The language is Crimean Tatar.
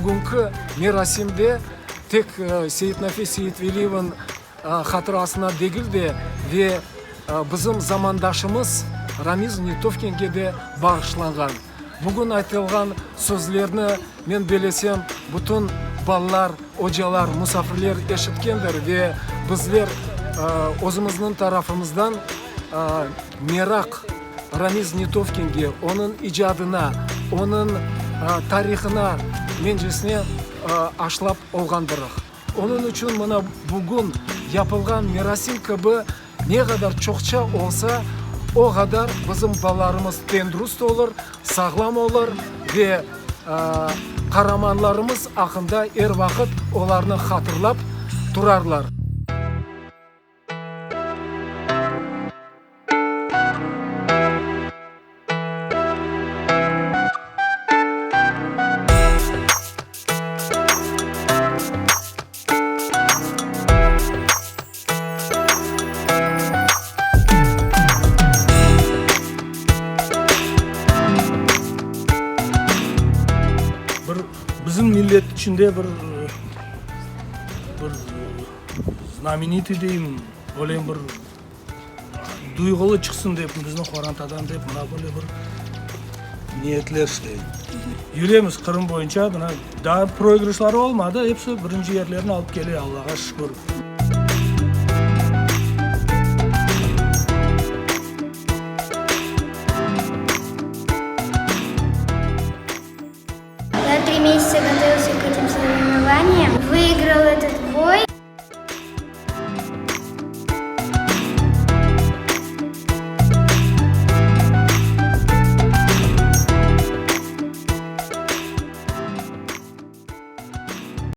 Bugünki merasimde tek Seyitnafe Seyitveliyevniñ hatırasına degil de, ve bizim zamandaşımız Ramiz Netovkinge de bağışlanğan. Bugün aytılğan sözlerni, men belesem, bütün balalar, ocalar, musafirler eşitkendir ve bizler özümizniñ tarafımızdan meraq Ramiz Netovkinge, onıñ icadına, onıñ tarihına, mencesine, aşlap olğandırıq. Onıñ içün mına bugün yapılğan merasim kibi ne qadar çoqça olsa, o qadar bizim balalarımız tendürist olur, sağlam olur ve qaramanlarımız aqqında er vaqıt olarnı hatırlap turarlar. Bir bizim millet içinde bir bir znamenitый deyim, öyle bir duyğulı çıqsın dep, bizni qorantadan dep, mına böyle bir niyetler işte. Yüremiz Qırım boyunca, mına daa proigrışları olmadı, episi birinci yerlerni alıp kele, Allağa şükür.